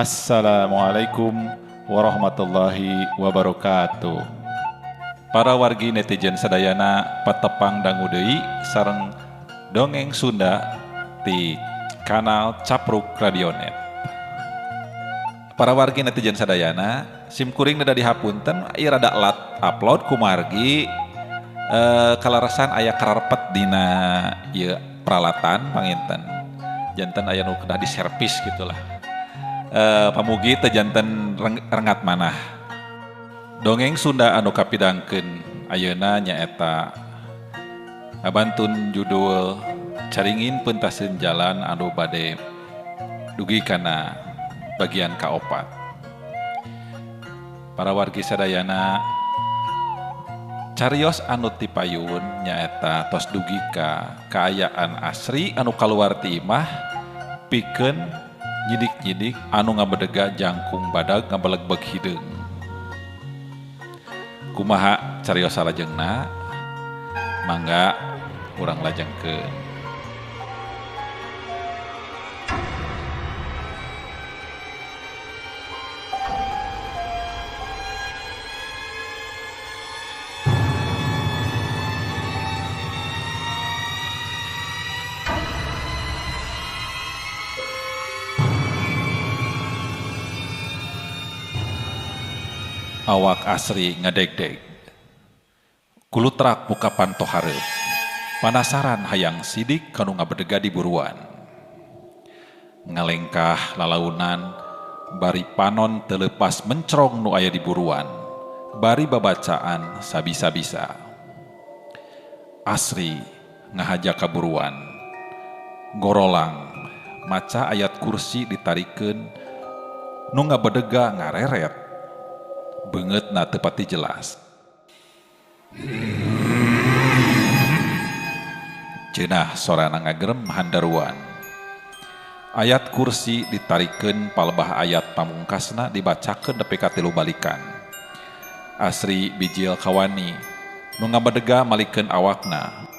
Assalamualaikum warahmatullahi wabarakatuh. Para wargi netizen sadayana patepang dangu deui sareng dongeng Sunda di kanal Capruk Radionet. Para wargi netizen sadayana, sim kuring da dihapunten ieu rada lat upload kumargi kalarasan aya kararepet dina ieu peralatan panginten. Janten aya nu kedah diservis gitulah. Pamugi teu janten rengat manah. Dongeng Sunda anu kapidangkeun ayeuna nyaeta ngabantun judul Caringin Peuntaseun Jalan anu bade dugi kana bagian kaopat. Para wargi sadayana, carios anu tipayun nyaeta tos dugi ka kaayaan Asri anu kaluar ti imah pikeun nyidik-nyidik anu ngabedega jangkung badag ngabelegbeg hideung. Kumaha carios salajengna? Mangga urang lajengkeun. Awak Asri ngadegdeg. Kulutrak muka panto hareup. Panasaran hayang sidik kanu ngabedega di buruan. Ngalengkah lalaunan bari panon teu leupas mencrong nu aya di buruan. Bari babacaan sabisa-bisa. Asri ngahaja ka buruan. Gorolang maca ayat kursi ditarikeun nu ngabedega ngareret. Beungeutna teu pati jelas. Cenah sorana ngagerem handaruan. Ayat kursi ditarikeun palebah ayat pamungkasna dibacakeun nepi ka 3 balikan. Asri bijil kawani nu ngabedega malikeun awakna.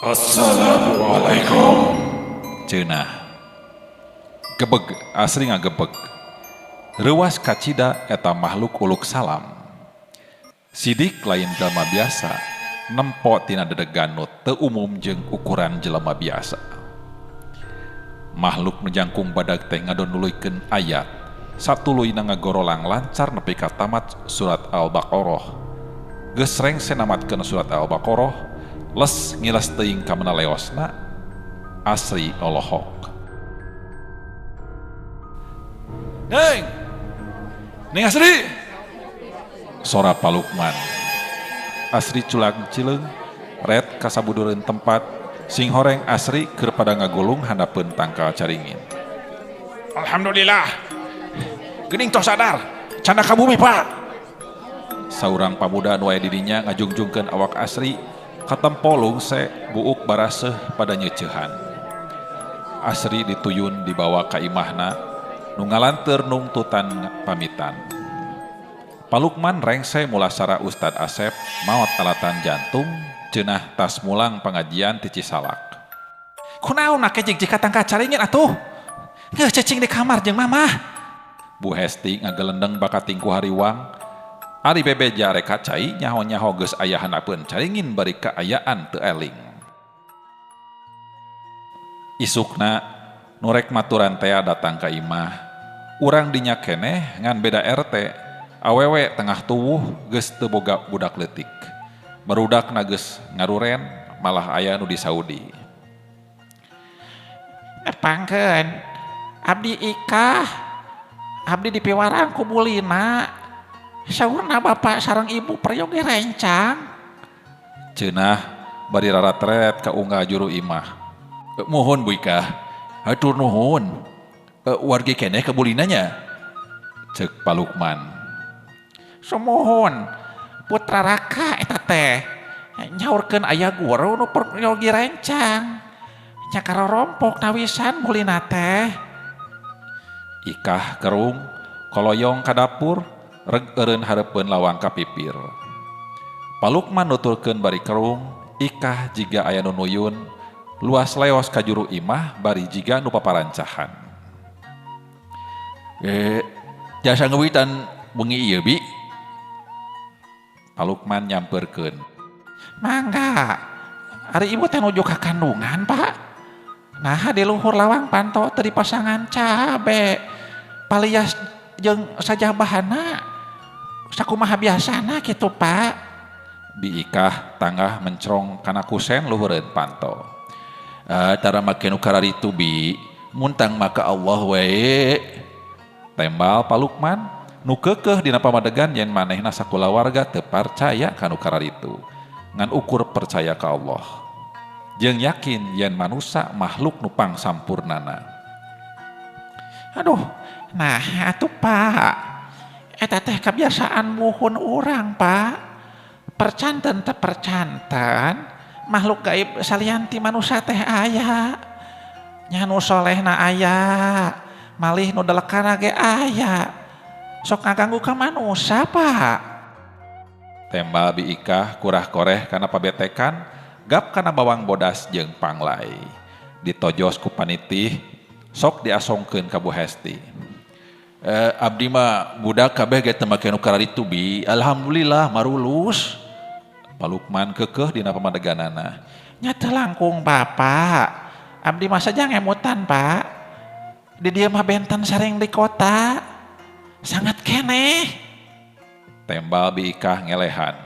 Assalamualaikum. Cenah. Gebeg, Asri ngagebeg. Reuwas kacida eta makhluk uluk salam. Sidik lain jelema biasa, nempo tina dedegan nu teu umum jeung ukuran jelema biasa. Makhluk nu jangkung badag teh ngadon nuluykeun ayat, satuluyna ngagorolang lancar nepi ka tamat surat Al-Baqarah. Geus rengse namatkeun surat Al-Baqarah, les ngilas teuing ka mana leosna, Asri olohok. Neng! Neng Asri! Sora Palukman. Asri culang cileung, ret kasabudureun tempat, sing horeng Asri keur pada ngagulung handapeun tangkal caringin. Alhamdulillah. Geuning tos sadar, canda ka bumi, Pak. Saurang pamuda anu aya di dinya ngajungjungkeun awak Asri, katempo lungse buuk baraseuh pada nyeuceuhan. Asri dituyun dibawa ka imahna, nu ngalanteur nungtutan pamitan. Palukman rengse mulasara Ustad Asep maot alatan jantung cenah tas mulang pengajian ti Cisalak. Kunaon make jig-jig ka tangkal caringin atuh? Geus cicing di kamar jeung mamah. Bu Hesti ngagelendeng bakating ku hariwang. Ari bebeja rek ka cai nyaho-nyaho geus aya handapeun caringin bari kaayaan teu eling. Isukna nurek maturan tea datang ka imah. Urang dinya keneh ngan beda RT. Awewe tengah tuwuh geus teu boga budak leutik. Barudakna geus ngaruren malah aya nu di Saudi. Nepangkeun abdi Ikah, abdi dipiwarang ku Bulina. Saurna bapak sareng ibu peryogi rencang. Cenah bari raratret ka unggah juru imah. Muhun Bu Ikah. Hatur nuhun. Wargi keneh ka Bulina nya? Ceuk Palukman. Sumuhun putra raka eta teh nyaurkeun aya guru nu peryogi rencang. Nya karorompok nawisan Bulina teh. Ikah kerung koloyong ka dapur reg eureun hareupeun lawang ka pipir. Palukman nuturkeun bari kerung, Ikah jiga aya nu nuyun luas leos ka juru imah bari jiga nu paparancahan. Jasa ngawitan wengi ieu bi. Pak Lukman nyamperkeun. Mangga. Ari ibu teh nuju ka kandungan, Pak. Nah, di luhur lawang panto teu dipasangan cabe. Palias jeung sajabahana sakumaha biasana kitu, Pak. Bi Ikah tanggah mencrong kana kusen luhureun panto. Tara make nu kararitu bi, muntang maka Allah we. Tembal Pak Lukman nu keukeuh dina pamadegan yen manehna sakulawarga teu parcaya ka nu kararitu. Ngan ukur percaya ka Allah. Jeung yakin yen manusa makhluk nu pangsampurnana. Aduh, nah atuh Pak. Eta teh kebiasaan muhun urang, Pak. Percanten teh percanten, makhluk gaib salianti manusa teh aya. Nya nu solehna aya, malih nu delekana ge aya. Sok ngaganggu ka manusa, Pak. Tembal Bi Ikah kurah koreh kana pabetekan, gap kana bawang bodas jeung panglai. Ditojos ku panitih, sok diasongkeun ka Bu Hesti. Abdi mah budak kabeh ge teu make nu kararitu bi. Alhamdulillah marulus. Pak Lukman keukeuh dina pamadeganana. Nya teu langkung Bapak. Abdi mah saja ngemutan, Pak. Di dieu mah benten sareng di kota. Sangat keneh. Tembal Bi Ikah ngelehan.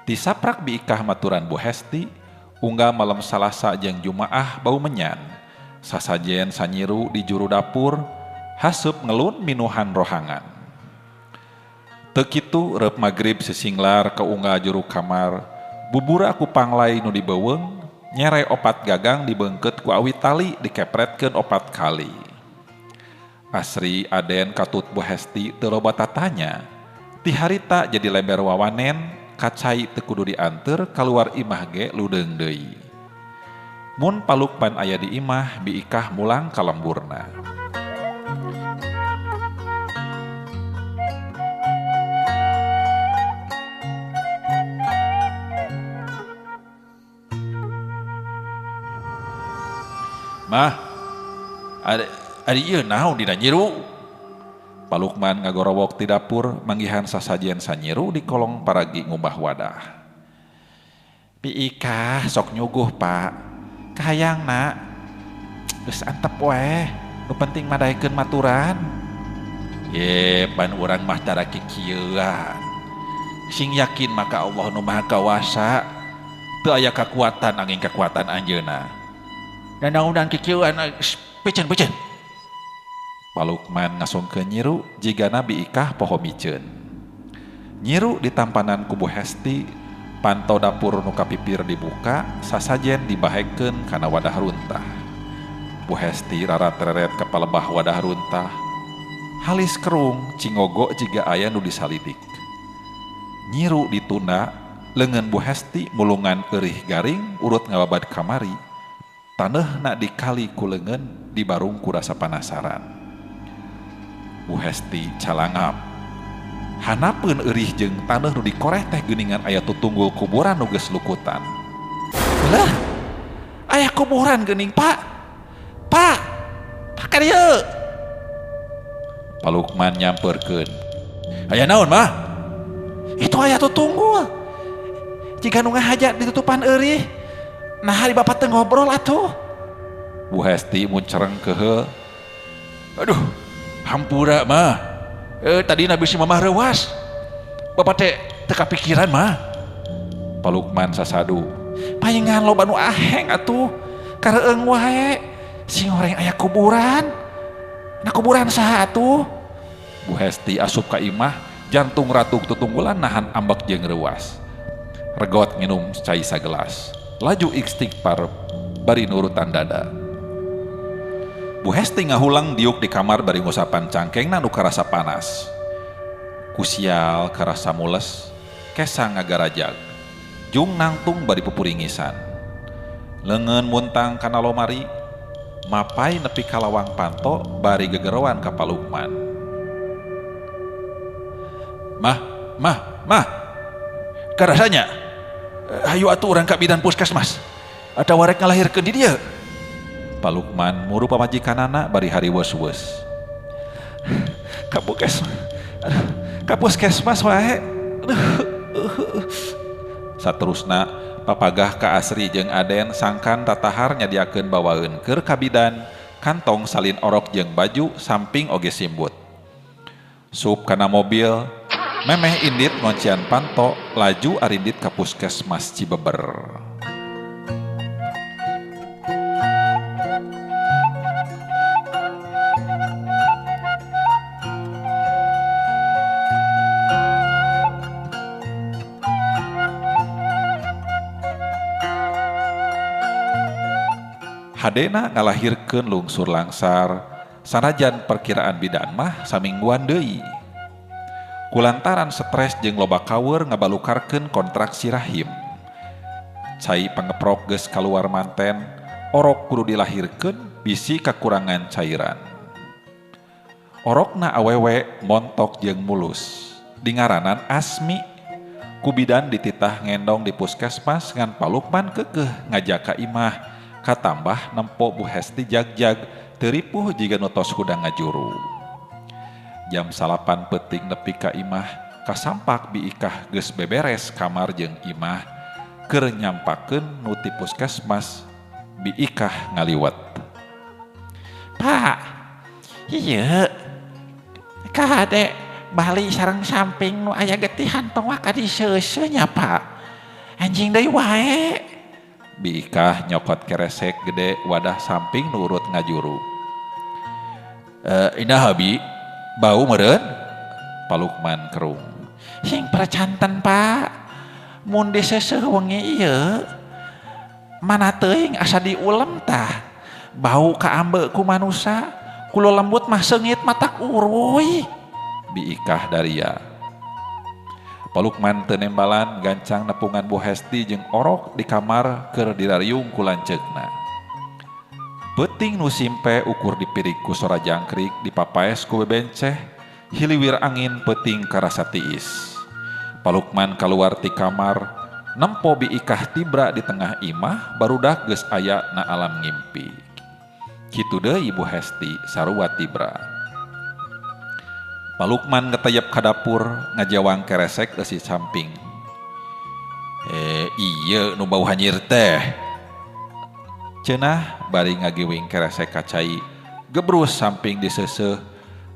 Tisaprak Bi Ikah maturan Bu Hesti, unggal malam Salasa jeung Jumaah bau menyan. Sasajen sanyiru di juru dapur, haseup ngelun minuhan rohangan. Teu kitu reup magrib sisinglar ka unggal juru kamar, bubura ku panglai nu dibeuweung, nyere opat gagang dibeungkeut ku awi tali dikepretkeun opat kali. Asri Aden katut Bu Hesti teu loba tatanya. Ti harita jadi lember wawanen, kacai teu kudu dianteur kaluar imah ge ludeung deui. Mun Pak Lukman aya di imah, Bi Ikah mulang ka lemburna. Mah, ari ieu naon dina nyiru? Pak Lukman ngagorowok ti dapur manggihan sasajen sanyiru di kolong paragi ngumbah wadah. Bi Ikah sok nyuguh, Pak. Kahayangna geus antep we, nu penting madaekeun maturan. Ye, pan urang mah tara kikieuan. Sing yakin maka Allah nu Maha Kawasa, teu aya kakuatan angin kakuatan anjeunna. Dan naonan kikieuan piceun-piceun. Pak Lukman ngasongkeun nyiru jigana Bi Ikah poho miceun. Nyiru ditampanan ku Bu Hesti, panto dapur nu kapipir dibuka, sasajen dibahekeun kana wadah runtah. Bu Hesti rarat-reret ka palebah wadah runtah. Halis kerung cingogo jiga aya nu disalidik. Nyiru ditunda, leungeun Bu Hesti mulungan eurih garing urut ngababad kamari. Taneuhna dikali ku leungeun dibarung ku rasa panasaran. Bu Hesti calangap. Hanapeun eurih jeung taneuh nu dikoreh teh geuningan aya tutunggul kuburan nu geus lukutan. Lah, aya kuburan geuning, Pak. Pak, Pak ka dieu. Pak Lukman nyamperkeun. Aya naon, Mah? Itu aya tutunggul. Jiga nu ngahaja ditutupan eurih. Nah, hari Bapak teu ngobrol atuh. Bu Hesti muncereng keheul. Aduh, hampura, Mah. Tadi nabi si Mamah reuas. Bapak teh teu kapikiran, Mah. Pak Lukman sasadu. Paingan loba nu aheng atuh. Kareueung wae. Sing horeng aya kuburan. Nah kuburan saha atuh? Bu Hesti asup ka imah, jantung ratuk tutunggulan nahan ambek jeung reuas. Regot nginum cai sagelas. Laju istighfar bari nurutan dada. Bu Hesti ngahulang diuk di kamar bari ngusapan cangkengna nu karasa panas. Kusial karasa mules, kesang ngagarajag. Jung nangtung bari pupuringisan. Leungeun muntang kana lomari, mapai nepi ka lawang panto bari gegeroan ka Pak Lukman. Mah, mah, mah. Karasanya hayu atuh urang ka bidan puskesmas. Atawa rek ngalahirkeun di dieu. Pak Lukman muru pamajikanana bari hariweus-weus. Ka puskesmas wae. Saterusna papagah ka Asri jeung Aden sangkan tatahar nyadiakeun bawaeun keur ka bidan kantong salin orok jeung baju samping oge simbut. Sup kana mobil memeh indit ngoncian panto laju arindit ka puskesmas Cibeber. Hadena ngalahirkeun lungsur langsar sanajan perkiraan bidan mah samingguan deui. Kulantaran stres jeung loba kaweur ngabalukarkeun kontraksi rahim. Cai pangeprok geus kaluar manten, orok kudu dilahirkeun bisi kakurangan cairan. Orokna awewe montok jeung mulus, dingaranan Asmi. Ku bidan dititah ngendong di puskesmas ngan Palukman keukeuh ngajak ka imah. Katambah nempo Bu Hesti jag-jag teripuh jiga nu tos hudang ngajuru. Jam 9 peuting nepi ka imah, kasampak Bi Ikah geus beberes kamar jeung imah keur nyampakeun nu ti puskesmas. Bi Ikah ngaliwet. Pak, ieu kade bali sareng samping nu aya getihan tong waka diseuseuh nya Pak. Anjing deui wae. Bi Ikah nyokot keresek gede wadah samping nurut ngajuru. Indah Bi, bau meureun? Palukman kerung. Sing percanten Pak, mun diseuseuh wengi ieu mana teuing asa diulem tah. Bau kaambe ku manusa, kulo lembut mah seungit matak uruy. Bi Ikah daria. Palukman teu nembalan gancang nepungan Bu Hesti jeung orok di kamar keur dirariung ku lanceukna. Peuting nu simpe ukur dipirig ku sora jangkrik dipapaes ku bebenceh, hiliwir angin peuting karasa tiis. Palukman kaluar ti kamar, nempo Bi Ikah tibra di tengah imah barudak geus aya na alam ngimpi. Kitu deui Bu Hesti sarua tibra. Palukman ngetayap ka dapur ngajawang keresek eusi samping. Ieu nu bau hanyir teh. Cenah bari ngagiwing keresek ka cai, gebrus samping diseuseuh,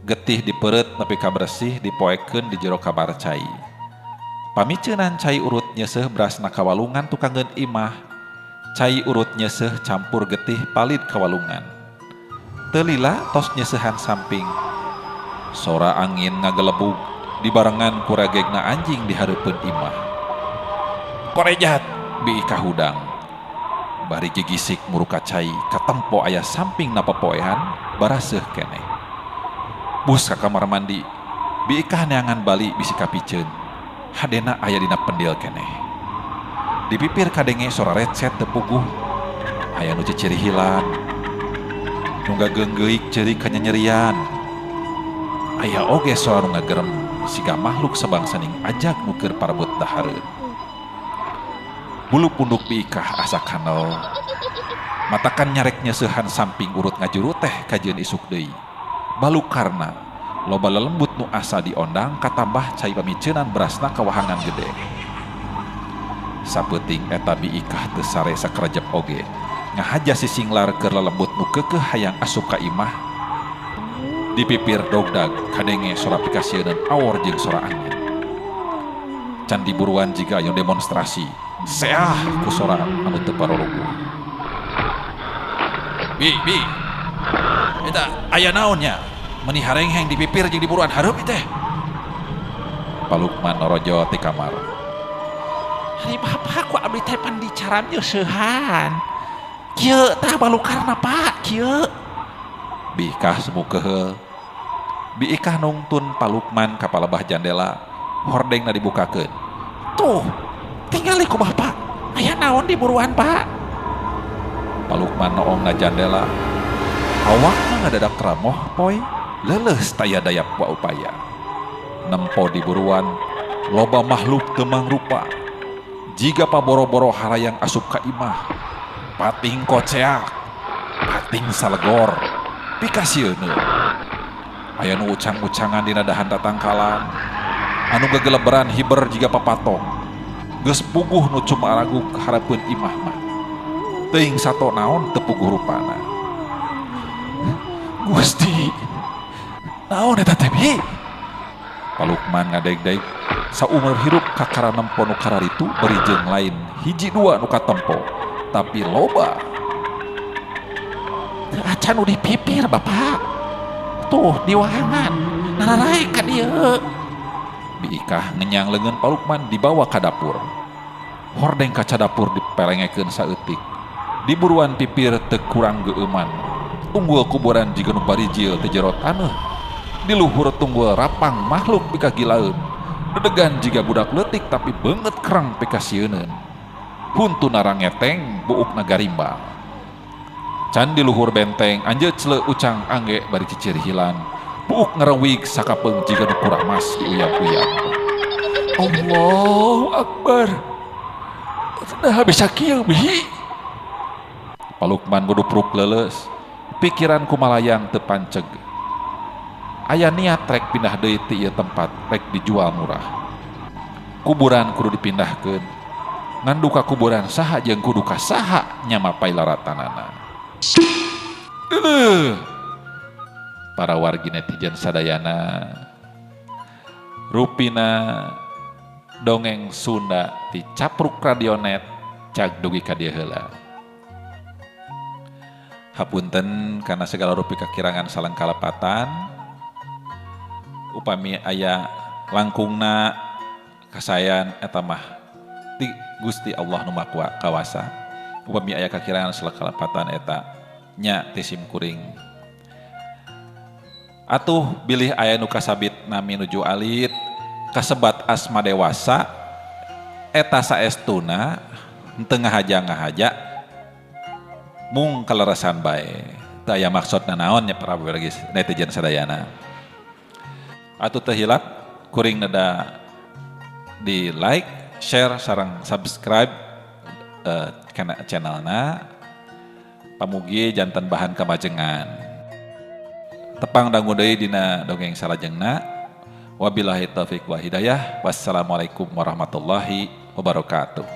getih dipeureut nepi ka bersih dipoekeun di jero kamar cai. Pamiceunan cai urut nyeuseuh berasna ka walungan tukangeun imah. Cai urut nyeuseuh campur getih palid ka walungan. Teu lila tos nyeseuhan samping. Sora angin ngagelebug dibarengan ku ragegna anjing di hareupeun imah. Korejat Bi Ikah hudang. Bari gigisik muruka cai katempo aya samping na popoehan baraseuh keneh. Bus ka kamar mandi, Bi Ikah neangan bali bisi kapiceun. Hadena aya dina pendil keneh. Di pipir kadenge sora recet teu puguh. Aya nu cicirihilan. Nu ngageunggeuk ceurik kanyanyerian. Aya oge sora nu ngagerem siga makhluk sabangsaning ajag nu keur parebut dahareun. Bulu punduk Bi Ikah asa kanel. Matakan nyarek nyeseuhan samping urut ngajuru teh kajeun isuk deui. Balukarna loba lelembut nu asa diondang katambah cai pamiceunan berasna kawahangan gede. Sapeuting eta Bi Ikah teu sare sakerejep oge. Ngahaja sisinglar keur lelembut nu keukeuh hayang asup ka imah. Di pipir dogdag kadenge sora pikasieuneun awor jeung sora angin. Can diburuan jiga aya demonstrasi. Seah ku sora anu teu paroroguh. Bi, bi. Eta aya naon nya? Meuni harengheng di pipir jeung diburuan hareup teh. Palukman norojo ti kamar. Hari bapak ku abdi teh pan dicaram nyeusehan. Kieu tah balukarna Pak, kieu. Bi Ikah semu keheul. Bi Ikah nungtun Palukman ka palebah jandela, hordengna dibukakeun. Tuh, tingali ku bapak. Aya naon di buruan, Pak? Palukman noong na jandela. Awakna ngadadak ramoh poy, leuleus taya daya upaya. Nempo di buruan, loba makhluk teu mangrupa. Jiga paboro-boro harayang asup ka imah. Pating koceak, pating salegor. Pikasieun. Aya nu ucang-ucangan dina dahan tatangkalan, anu gegeleberan hiber jiga papatong. Geus puguh nu cumaragug harapeun imah mah. Teuing sato naon teu puguh rupana. Gusti, naon eta teh bi? Palukman ngadeg-deg saumur hirup kakara nempo nu kararitu bari jeung lain hiji dua nu katempo, tapi loba. Teu acan nu di pipir Bapak. Tuh diwahangan, nararae ka dieu. Bi Ikah ngenyang leungeun Palukman dibawa ka dapur. Hordeng kaca dapur dipelengekeun saeutik. Diburuan pipir teu kurang geueuman. Tunggul kuburan jiga nu barijil teu jero taneuh. Di luhur tunggul rapang makhluk pikagilaeun. Dedegan jiga budak leutik tapi beungeut kerang pikasieuneun. Huntuna rangeteng buukna garimbal. Can di luhur benteng anjeut cele ucang angge bari cicir hilan. Buuk ngarewig sakapeung jiga nu kuramas diuyap-uyap. Allahu Akbar. Nah bisa kieu bi. Palukman ngudupruk leuleus. Pikiran kumalayang teu panceg. Aya niat rek pindah deui ti ieu tempat rek dijual murah. Kuburan kudu dipindahkeun. Ngan duka kuburan saha jeung kudu ka saha nya mapai laratanana. Para wargi netizen sadayana, rupina dongeng Sunda ti Capruk Radionet cag dugi ka dieu heula. Hapunten kana segala rupi kakirangan sareng kalepatan. Upami aya langkungna kasayan eta mah ti Gusti Allah nu Maha Kawasa. Upami aya kakirangan sareng kalepatan eta nya ti sim kuring. Atuh bilih aya nu kasabit nami nuju alit kasebat asma dewasa eta saestuna henteu ngahaja-ngahaja mung kaleresan bae. Teu aya maksudna naon nya para wargi netizen sadayana. Atuh teu hilap kuring neda di like, share sareng subscribe kana channelna. Pamugi janten bahan kamajengan. Tepang dangu deui dina dongeng salajengna. Wabillahi taufik wal hidayah. Wassalamualaikum warahmatullahi wabarakatuh.